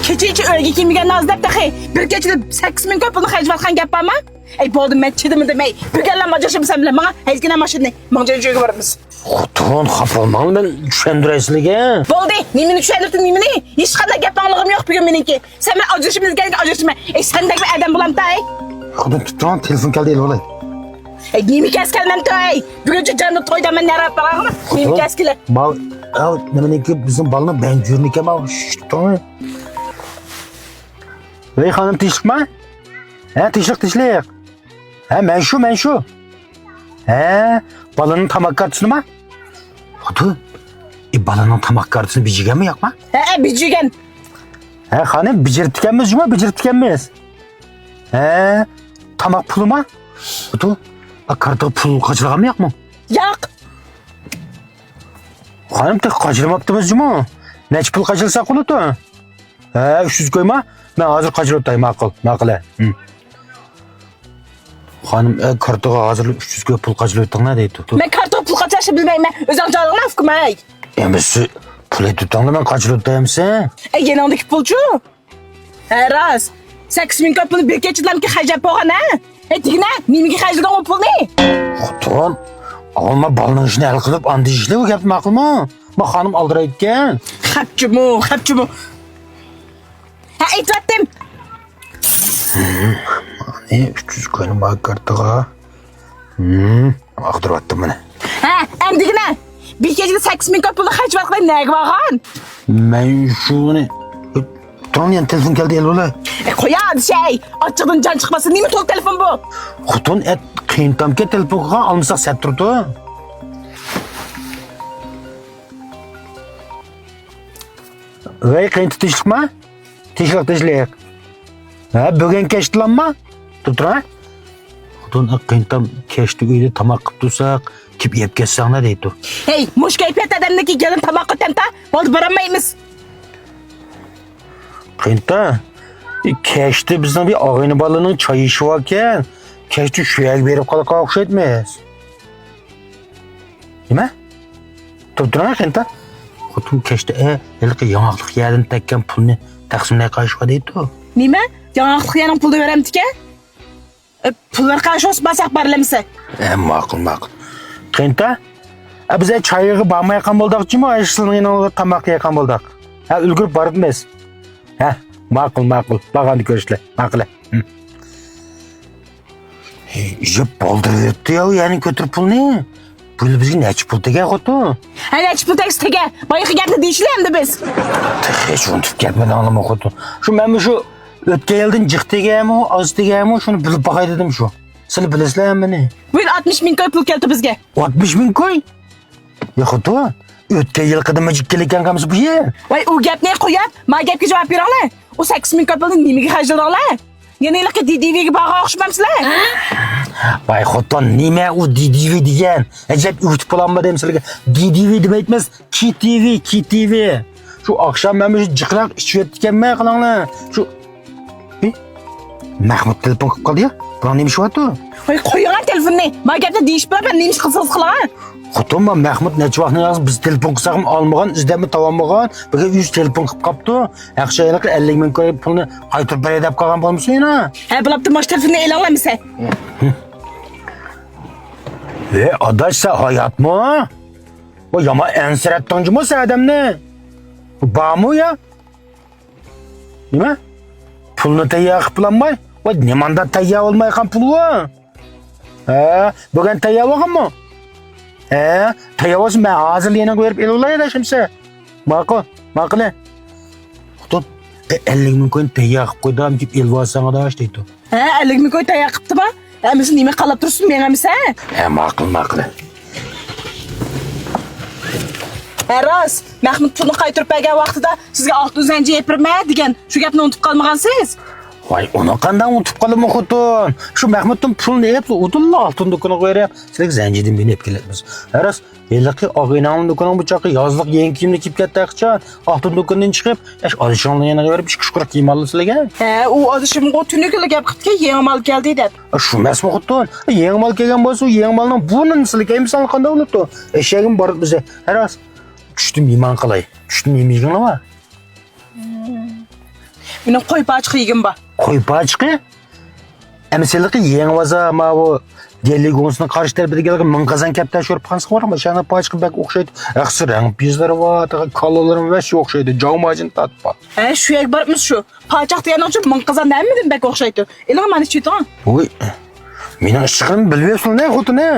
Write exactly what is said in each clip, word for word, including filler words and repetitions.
كېچىچە ئۆيگە كىرمىگەن ھازىر دەپ تېخى بىر كېچىدە سەككىز مىڭ كوي پۇلنى خەجلەۋاتقان گەپ بارمۇ؟ ئەي، بولدى، مەن چىدىمىدىم، ئەي. بۈگۈنلا ئاجرىشىمسەن بىلەن ماڭا، ھەيدىگىنە ماشىنىنى، ماڭجى ئۆيگە بارىمىز. خوتۇن، خاپا بولماڭ، مەن چۈشەندۈرەي سىلىگە. بولدى، نېمىنى چۈشەندۈردۈم، نېمىنى؟ ھېچقانداق گەپ ئاڭلىغۇم يوق بۈگۈن مېنىڭكى. سەن مەن ئاجرىشىمىز دېگەنگە ئاجرىشىمەن. ئەي، سەندەك بىر ئادەم بولامتا، ئەي؟ خوتۇن، تۇتۇپ تۇرۇڭ، تېلېفون كەلدى، ئېلىۋالاي. ئەي، نېمە كەس كەلمەمتۇ، ئەي؟ بۈگۈنچە جاننى تويدا مەن نەرەپ باراغىنى. نېمە كەس كېلە؟ ماۋۇ، ئەو، نېمىنىڭكى، بىزنىڭ بالىنىڭ بەنجۈرىنىكى ماۋۇ، شۇ، تۇرۇڭ. ۋەي، خانىم، تىنچلىقما؟ ھە، تىنچلىق، تىنچلىق. ھە، مەن شۇ، مەن شۇ. ھە، بالىنىڭ تاماق كارتىسىنىما؟ خوتۇن، ئى، بالىنىڭ تاماق كارتىسىنى بېجىگەنمۇ ياقما؟ ھە، ھە، بېجىگەن. ھە، خانىم، بېجىرىپتىكەنمىز جۇما، بېجىرىپتىكەنمىز. ھە، تاماق پۇلىما؟ خوتۇن، ئا، كارتىغا پۇل قاچىلىغانمۇ ياقمۇ؟ ياق. خانىم، تېخى قاچىلىماپتىمىز جۇما. نەچچە پۇل قاچىلىساق بولىدۇ؟ ھە، ئۈچ يۈز كويما؟ مەن ھازىر قاچىلىۋېتەي، ماقۇل، ماقۇل، ھە. ھىم. خانىم، ئە، كارتىغا ھازىر ئۈچ يۈز كوي پۇل قاچىلىۋېتىڭلار دەيدۇ. مەن كارتىغا پۇل قاچىلاشنى بىلمەيمەن. ئۆزۈڭ جانىڭنى ئۇكىمەي. ئەمىسە پۇل ئېيتىۋېتىڭلار، مەن قاچىلىۋېتەي ئەمىسە. ئە، يېنىڭدىكى پۇلچۇ؟ ھە، راست. سەككىز مىڭ كوي پۇلنى بىر كېچىدىلا خەجلەپ بولغان، ھە؟ ھەي، دېگىنە، نېمىگە خەجلىدىڭ ئۇ پۇلنى؟ خوتۇن، ئاۋۋال مانا بالىنىڭ ئىشىنى ھەل قىلىپ، ئاندىن ئىشلە ئۇ گەپنى، ماقۇلمۇ؟ ما خانىم ئالدىرايدىكەن. خەپچىمۇ، خەپچىمۇ. ھە، ئېيتىۋەتتىم. ھىم، مانى ئۈچ يۈز كوينى ما كارتىغا. ھىم، ئاغدۇرۇۋەتتىم مانا. ھە، ئەمدىگىنە. بىر كېچىدە سەككىز مىڭ كوي پۇلنى خەجلەپ قىلىپ نەگە بارغان؟ مەن شۇنى، تۇرۇڭ، يەنە تېلېفون كەلدى، ئېلىۋالاي. ئەي، قويا، دېشەي. ئاچچىقىدىن جان چىقماسا، نېمە تولا تېلېفون بۇ؟ خوتۇن، ئەت، قېيىنتامكەن تېلېفون قىلغان، ئالمىساق سەت تۇرىدۇ. ۋەي، قېيىنتام، تىنچلىقما؟ تىنچلىق، تىنچلىق. ھە، بۈگۈن كەچتىلامما؟ تۇرۇپ تۇرۇڭ، ھە؟ خوتۇن، قېيىنتام، كەچتە ئۆيدە تاماق قىلىپ تۇرساق، كېلىپ يەپ كەتسەڭلار دەيدۇ. ھەي، مۇشۇ كەيپىيات ئادەمنىڭكى گېلىنى تاماققا تەنتا، بولدى، بارالمايمىز. قېيىنتام، كەچتە بىزنىڭ بىر ئاغىنە بالىنىڭ چاي ئىشى باركەن، كەچتە شۇ يەرگە بېرىپ قالىدىغان ئوخشايدىمىز. نېمە؟ تۇرۇپ تۇرۇڭ، قېيىنتام. خوتۇن، كەچتە، ئە، ھېلىقى ياڭاقلىق يەردىن تەگكەن پۇلنى تەقسىملەي قارىشىغا دەيدۇ. نېمە؟ ياڭاقلىق يەرنىڭ پۇلىنى بېرەمدىكەن؟ ئە، پۇل بېرىپ قارىشىغا بارساق بارلىمىسە؟ ئە، ماقۇل، ماقۇل. قېيىنتام، ئە، بىز، ئە، چايغا بارمايقان بولداق جۇمۇ، ئە، سىلىنىڭ يېنىڭىزغا تاماققا يېقان بولداق. ھە، ئۈلگۈرۈپ بارىمىز. ھە، ماقۇل، ماقۇل. بارغاندا كۆرۈشىلى. ماقۇل. ھە. ھېي، يەپ بولدۇرۇۋېتىپتۇ يا، يەنە كۆتۈرۈپ پۇلنى. بۇ يىل بىزگە نەچچە پۇل تېگەي، خوتۇن؟ ھە، نەچچە پۇل تەگسە تېگە. بايىقى گەپنى دېيىشىلى ئەمدى بىز. تېخى ھېچ ئۇنتۇپ كەتمىدىڭلارمۇ، خوتۇن؟ شۇ مەنمۇ شۇ ئۆتكەن يىلدىن جىق تېگەيمۇ، ئاز تېگەيمۇ، شۇنى بىلىپ باقاي دېدىم شۇ. سىلەر بىلىسىلەر ھەممىنى. بۇ يىل ئاتمىش مىڭ كوي پۇل كەلدى بىزگە. ئاتمىش مىڭ كوي؟ يا خوتۇن، ئۆتكەن يىلقىدىنمۇ جىق كېلىدىكەن قالمىسا بۇ يىل؟ ۋاي، ئۇ گەپنى قويۇپ، ما گەپكە جاۋاب بېرىڭلار. ئۇ سەككىز مىڭ كوي پۇلنى نېمىگە خەجلىدىڭلار؟ يەنە ھېلىقى دىدىۋىگە بارغان ئوخشىمامسىلەر؟ ۋاي خوتۇن، نېمە ئۇ دىدىۋى دېگەن؟ ئەجەب ئۆتۈپ بولامدۇ دەيمەن سىلەرگە. دىدىۋى دېمەيتمىز، كىتىۋى، كىتىۋى. شۇ ئاخشام مەن مۇشۇ جىقراق ئىچىۋېتىپتىكەنمەن، قاراڭلار. شۇ، ھى؟ مەخمۇت تېلېفون قىلىپ قالدى يا. بۇنىڭ نېمە ئىشى بارتۇ؟ ۋاي، قويۇڭ تېلېفوننى. ما گەپنى دېيىشىپ بېرىپ، نېمە ئىش قىلسىڭىز قىلىڭ. خوتۇن، ما مەخمۇت نەچچە ۋاقىتنى يازغان، بىز تېلېفون قىلساقمۇ ئالمىغان، ئىزدەپمۇ تاپالمىغان، بۈگۈن ئۆزى تېلېفون قىلىپ قاپتۇ. ھەقىچان ھېلىقى ئەللىك مىڭ كوي پۇلنى قايتۇرۇپ بېرەي دەپ قالغان بولمىسۇن يەنە؟ ھە، بولۇپتۇ، ماش تېلېفوننى ئېلىڭلار ئەمىسە. ھە، ئاداش، سەن ھاياتمۇ؟ ۋاي، يامان ئەنسىرەتتىڭ جۇمۇ سەن ئادەمنى. بارمۇ يا؟ نېمە؟ پۇلنى تەييار قىلىپ بولالماي؟ ۋاي، نېمانداق تەييار بولمايقان پۇل بۇ؟ ھە، بۈگۈن تەييار بولغانمۇ؟ ھە، تەييار بولسا مەن ھازىر يېنىڭغا بېرىپ ئېلىۋالاي ئاداش ئەمىسە. ماقۇل، ماقۇل. خوتۇن، ئە، ئەللىك مىڭ كوينى تەييار قىلىپ قويدۇم، كېلىپ ئېلىۋالساڭ ئاداش دەيدۇ. ھە، ئەللىك مىڭ كوي تەييار قىپتىما؟ ئەمىسە نېمە قالاپ تۇرسۇن مېڭە ئەمىسە؟ ھە، ماقۇل، ماقۇل. ھە، راست. مەخمۇت پۇلنى قايتۇرۇپ بەرگەن ۋاقتىدا سىزگە ئالتۇن زەنجىر ئېلىپ بېرىمەن دېگەن. شۇ گەپنى ئۇنتۇپ قالمىغانسىز؟ ۋاي، ئۇنى قانداق ئۇنتۇپ قالىمەن خوتۇن؟ شۇ مەخمۇتتىن پۇلنى ئېلىپ، ئۇدۇللا ئالتۇن دۇكىنىغا بېرىپ، سىلەرگە زەنجىردىن بىرنى ئېلىپ كېلىمىز. ھە، راست. ھېلىقى ئاغىنەڭنىڭ دۇكىنىغا بۇ چاغقا يازلىق يېڭى كىيىمنى كىيىپ كەتتى ئاخچان. ئالتۇن دۇكىنىدىن چىقىپ، ئاش ئادىشىڭنىڭ يېنىغا بېرىپ، ئىككى ئۈچ قۇرۇق كىيىم ئالدى سىلەرگە. ھە، ئۇ ئادىشىمغۇ تۈنۈگۈنلا گەپ قىپتىكەن، يېڭى مال كەلدى دەپ. ئا، شۇ ئەمەسمۇ خوتۇن؟ يېڭى مال كەلگەن بولسا، يېڭى مالنىڭ بۇرنىنى سىلەرگە كىيمىسەڭلار قانداق بولۇپتۇ؟ ئەشەگىمۇ بارىپ بىزە. ھە، راست. چۈشتە مېھمان قىلاي. چۈشتە نېمە يېگىڭلار بار؟ مېنىڭ قوي پاچىقى يېگۈم بار. قوي پاچىقى؟ ئەمسە ھېلىقى يېڭى بازار ماۋۇ دېلى گۇڭسىنىڭ قارشى تەرىپىدىكى ھېلىقى مىڭ قازان كەپتەر شورپىخانىسىغا بارغان. مۇشۇ يەرنىڭ پاچىقى بەك ئوخشايدۇ. ئەخسى رەڭ پېزلىرى بار، تېخى كالىلىرىمۇ ۋەھشىي ئوخشايدۇ. جاۋماجىن تارتىپ بار. ھە، شۇ يەرگە بارمىز شۇ. پاچاق دېگەننىڭ ئۈچۈن مىڭ قازان ھەممىدىن بەك ئوخشايدۇ. ئېلىڭ مانا ئىچىۋېتىڭ. ۋوي، مېنىڭ ئىشقىلىرىمنى بىلىۋېرىسىلە خوتۇن ھە.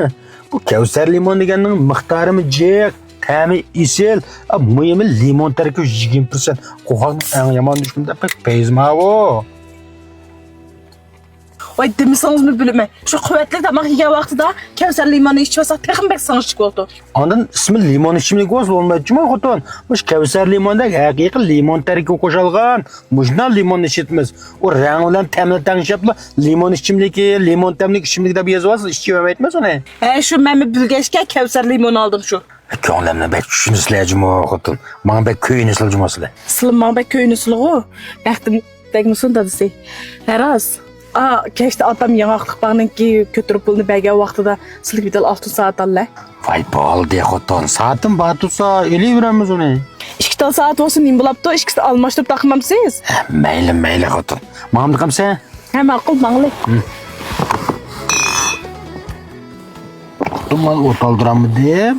بۇ كەۋسەر لىمون دېگەننىڭ مىقدارىمۇ جىق، تەمى ئېسىل. ئا، مۇھىمى لىمون تەركىبى يىگىرمە پىرسەنت. قورساقنىڭ ئەڭ يامان دۈشمىنى دەپ بەك پەيزى ماۋۇ. ۋاي، دېمىسىڭىزمۇ بىلىمەن. شۇ قۇۋۋەتلىك تاماق يېگەن ۋاقتىدا كەۋسەر لىموننى ئىچىۋالساق تېخىمۇ بەك سىڭىشلىك بولىدۇ. ئاندىن ئىسمى لىمون ئىچىملىك بولسا بولمايدۇ جۇمۇ خوتۇن. مۇشۇ كەۋسەر لىموندەك ھەقىقىي لىمون تەركىبى قوشۇلغان مۇشۇنداق لىموننى ئىچىۋېتىمىز. ئۇ رەڭ بىلەن تەمنى تەڭشەپلا لىمون ئىچىملىكى، لىمون تەملىك ئىچىملىك دەپ يېزىۋالسا ئىچىۋەرمەيتتىمىز ئۇنى. ھە، شۇ مەنمۇ بىلگەچكە كەۋسەر لىمونى ئالدىم شۇ. كۆڭلۈمنى بەك چۈشىنىسىلەر جۇمۇ خوتۇن. ماڭا بەك كۆيۈنىسىلەر جۇمۇ سىلەر. سىلە ماڭا بەك كۆيۈنىسىلىغۇ. بەختىم تەگمىسۇن دادىسى. ھە راست. ئا، كەچتە ئاتام ياڭاقلىق باغنىڭكى كۆتۈرۈپ پۇلىنى بەرگەن ۋاقتىدا سىلىگە بىر دال ئالتۇن سائەت ئاللا. ۋاي بولدى خوتۇن، سائىتىم بار تۇرسا ئېلىۋېرەممىز ئۇنى. ئىككى تال سائەت بولسا نېمە بولاپتۇ؟ ئىككىسىنى ئالماشتۇرۇپ تاقىمامسىز؟ ھە، مەيلى، مەيلى خوتۇن. ماڭامدىقامسەن؟ ھە، ماقۇل، ماڭلى. خوتۇن مانا ئوت ئالدۇرامدىم.